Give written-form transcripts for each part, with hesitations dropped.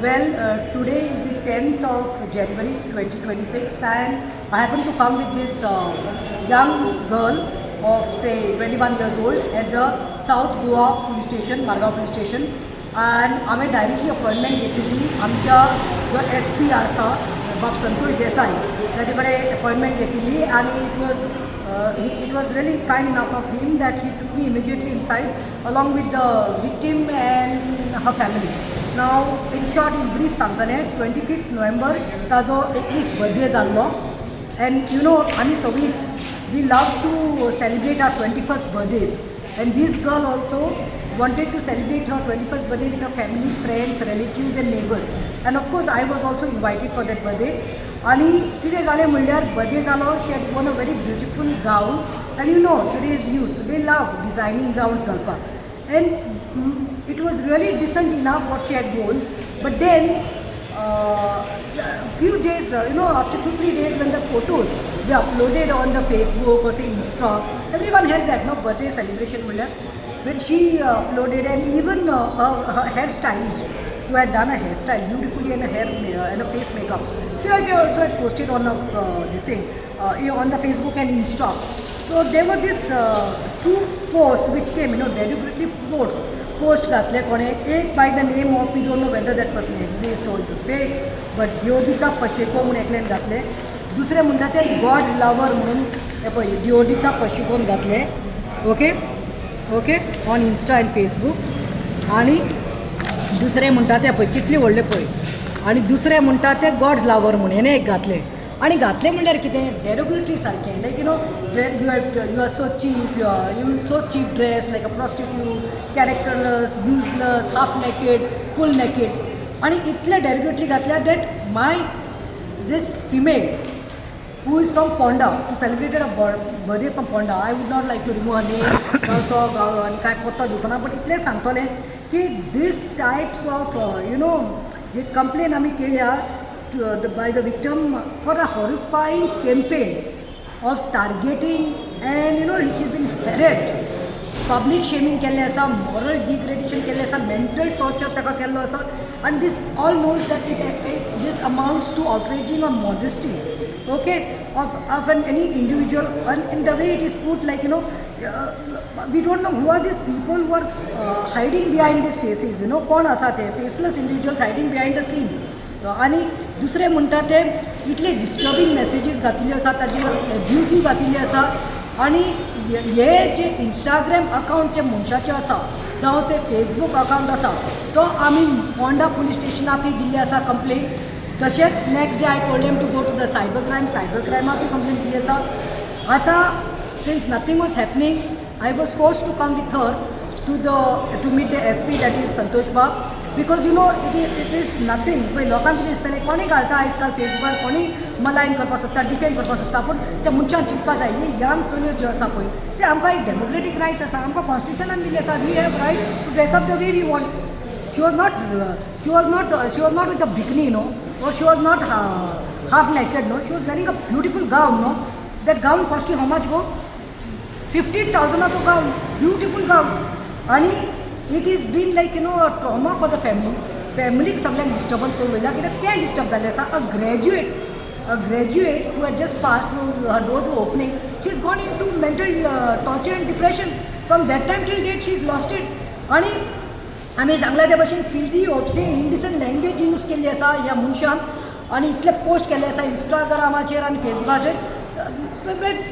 Well, today is the 10th of January 2026, and I happen to come with this young girl of, say, 21 years old at the South Goa Police Station, Margao Police Station. And हांवें directly appointment घेतिल्ली. आमच्या जो S P आसा, बाब संतोष देसाई, ताजे कडेन appointment घेतिल्ली आनी it was really kind enough of him that he took me immediately inside along with the victim and her family. Now, in short, in brief सांगतलें, 25th November ताजो 21 बर्थडे जाल्लो. And you know, आमी सगळीं we love to celebrate our 21st birthdays, and this girl also wanted to celebrate her 21st birthday with her family, friends, relatives and neighbors. And of course, I was also invited for that birthday. आणि कितें जालें म्हणल्यार, birthday जालो, she had worn a very beautiful gown, and you know today's youth, they love designing gowns घालपाक, and it was really decent enough what she had worn. But then few days, after 2, 3 days, when the photos were uploaded on the Facebook or, say, Insta, everyone has that, no, birthday celebration म्हणल्यार, when she uploaded, and even her hairstylist who had done a hairstyle beautifully and a hair and a face makeup, she had also had posted on a, this thing on the Facebook and Insta. So there were this two posts which came, deliberately post घातले कोणें एक by the name of, we don't know whether that person exist or is fake, but डिओदिता Pacheco म्हणून एकल्यान घातले. दुसरें म्हणटा ते God's lover म्हणून, हे पळय, डिओदिता पशेकोन घातले, okay, on Insta and Facebook. आनी दुसरें म्हणटा ते पळय, कितले व्हडले पळय. आनी दुसरें म्हणटा ते गॉड्स लवर म्हणून हेणें एक घातलें. आनी घातलें म्हणल्यार कितें, डेरोगेटरी सारकें, like you are so cheap, you so cheap dress, like a prostitute, characterless, useless, half naked, full naked. आनी इतले डेरोगेटरी घातल्या that my this female who is from Ponda, who celebrated a birthday from Ponda. I would not like to remove her name, गांवचो गांव आनी कांय पत्तो दिवपा ना, बट इतलें सांगतलें की this types of he complain आमी केल्या by the victim for a horrifying campaign of targeting, and she is been harassed, public shaming केल्लें आसा, मॉरल डिग्रेडेशन केल्लें आसा, मेंटल टॉर्चर ताका केल्लो आसा. आनी this all knows that it this amounts to outraging on modesty, okay, of an any individual. And in the way it is put, like we don't know who are these people who are hiding behind these faces. कोण आसा ते faceless individuals hiding behind the scene? आनी दुसरें म्हणटा ते इतले डिस्टर्बींग messages घातिल्ल्यो आसा, ताजेर एब्युजीव घातिल्ले आसा. आनी हे जे इंस्टाग्राम अकावंट जे मनशाचें आसा, जावं ते फेसबूक अकावंट आसा, तो आमी पोंडा पुलीस स्टेशनाकय दिल्ली आसा कंप्लेन. तशेंच next day I told them to go to the cyber crime. Cyber क्रायमाकूय complain दिल्ली आसा. आतां since nothing was happening, I was forced to come with her to meet the SP, that is Santosh Bab, because it is nothing. पळय, लोकांक कितें दिसतलें, कोणी घालता आयज काल फेसबुकार, कोणी मलायन करपाक सोदता, डिफेम करपाक सोदता. पूण त्या मनशान चिंतपा जाय, ही यंग चलयो ज्यो आसा पळय, सी, आमकां एक डेमोक्रेटीक रायट आसा, आमकां कॉन्स्टिट्युशनान दिल्लें आसा, we have right to dress up the way we want. She was not with a bikini, no, or she was not half naked, no. She was wearing a beautiful gown, no. That gown cost you how much go? 15,000आचो gown, beautiful gown. आनी it is been like a trauma for the family. फॅमिलीक सगळ्यांक disturbance करून वयल्या, कित्याक तें disturb जाल्लें आसा. A graduate who had just passed, her doors were opening, she is gone into mental torture and depression. From that time till date, she is lost it. आनी आमी सांगला त्या भशेन filthy, obscene, indecent language use केल्ली आसा ह्या मनशान आनी इतले पोस्ट केल्ले आसा इंस्टाग्रामाचेर आनी फेसबुकाचेर.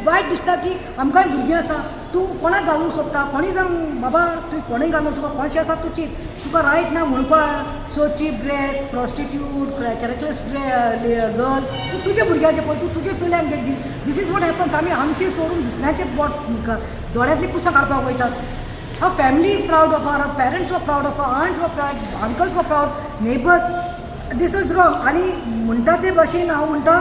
वायट दिसता की आमकांय भुरगीं आसा. तूं कोणाक घालूंक सोदता, कोणी जावं बाबा, तूं कोणूय घालूं, तुका कोणशें आसा तूं चीत, तुका रायट ना म्हणपा so cheap dress, prostitute, characterless girl. तूं तुज्या भुरग्याचें पळय, तूं तुज्या चलयांक देख. This is what happens. आमी आमचें सोडून दुसऱ्याचे बोट दोळ्यांतली कुसां काडपाक वयतात. Her family is proud of her, her parents were proud of her, aunts were proud, uncles were proud, neighbors. This is wrong. आनी म्हणटा ते भशेन हांव म्हणटा,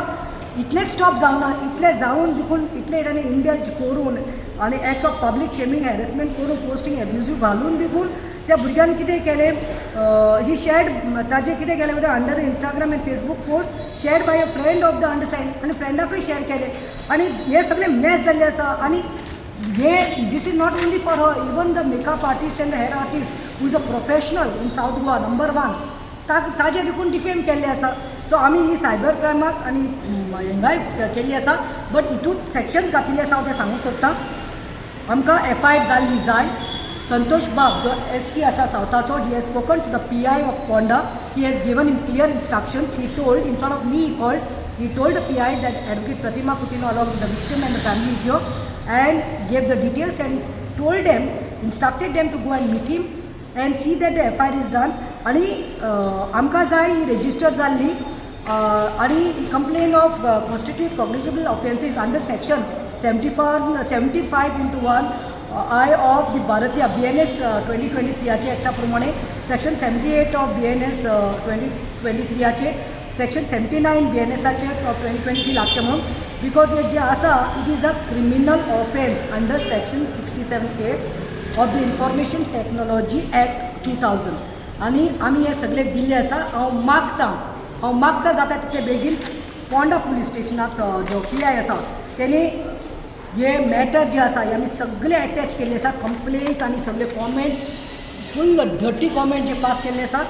इतलेंच स्टॉप जावना. इतलें जावन देखून, इतलें ताणें इंडल्ज करून आनी acts of public shaming, harassment करून, पोस्टींग एब्युजीव घालून देखून त्या भुरग्यान कितें केलें, ही शेड ताजें कितें केलें वता, under the Instagram and Facebook post shared by a friend of the undersigned, आनी फ्रेंडाकूय शेअर केलें आनी हें सगळें मॅस जाल्लें आसा. आनी हे this is not only for her, even the makeup artist and the hair artist who is a professional in South Goa, number one. ताजेर देखून डिफेम केल्लें आसा. सो आमी ही सायबर क्रायमाक आनी हेंगाय केल्ली आसा, बट हितून सेक्शन्स घातिल्ले आसा, हांव तें सांगूंक सोदतां. आमकां एफआयआर जाल्ली जाय. संतोष बाब जो एसपी आसा सावथाचो, he has spoken to the PI of Ponda. He has given him clear instructions. He told in front of me, called, he told the PI that Advocate Pratima Coutinho along with the victim and the family is here, and gave the details and told them, instructed them to go and meet him and see that the FIR is done. आणि आमकां जाय ही register जाल्ली आणि complain of constitute cognizable offences under section 74, 75 into 1 I of the Bharatiya BNS 2023आचे एक्टा प्रमाणे, section 78 of BNS 2023आचे, section 79 बीएनएसाचे of 2023 लागचे म्हणून, because हे जे आसा, it is a criminal offence under section 67A of the Information Technology Act 2000. आनी आमी हे सगळे दिल्ले आसा. हांव मागतां, हांव मागता, जाता तितले बेगीन पोंडा पुलीस स्टेशनाक जो पीआय आसा तेणी हे मॅटर जे आसा, हे आमी सगळे एटॅच केल्ले आसा, कंप्लेन्स आनी सगळे कॉमेंट्स, फूल डर्टी कॉमेंट जे पास केल्ले आसात,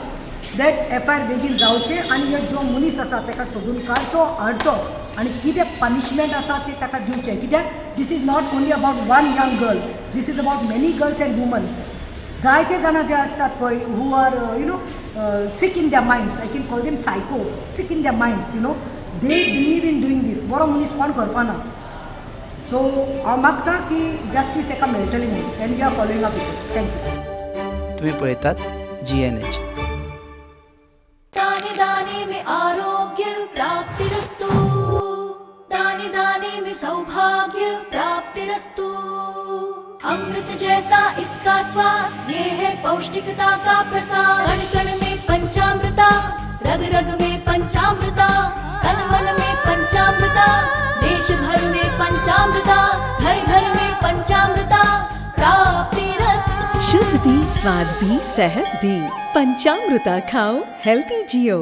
that FIR बेगीन जावचे आनी हे जो मनीस आसा ताका सोदून काडचो, हाडचो आनी कितें पनिशमेंट आसा ते ताका दिवचें. कित्याक this is not only about one young girl, this is about many girls and women. जायते जाणां जे आसतात पळय, who are sick in their minds, I can call them psycho, sick in their minds, they believe in doing this. बरो मनीस कोण करपाना. So हांव मागता की जस्टीस ताका मेळटली म्हणून, and we are following up. Thank you. तुम्ही पळयतात जीएनएच. दाने दाने में आरोग्य प्राप्तिरस्तु, दाने दाने में सौभाग्य प्राप्तिरस्तु. अमृत जैसा इसका स्वाद, ये है पौष्टिकता का प्रसाद. कण कण में पंचामृता, रग रग में पंचामृता, तन मन में पंचामृता, देश भर में पंचामृता, घर घर में पंचामृता प्राप्तिरस्तु. शुद्ध भी, स्वाद भी, सेहत भी. पंचामृता खाओ, हेल्दी जियो.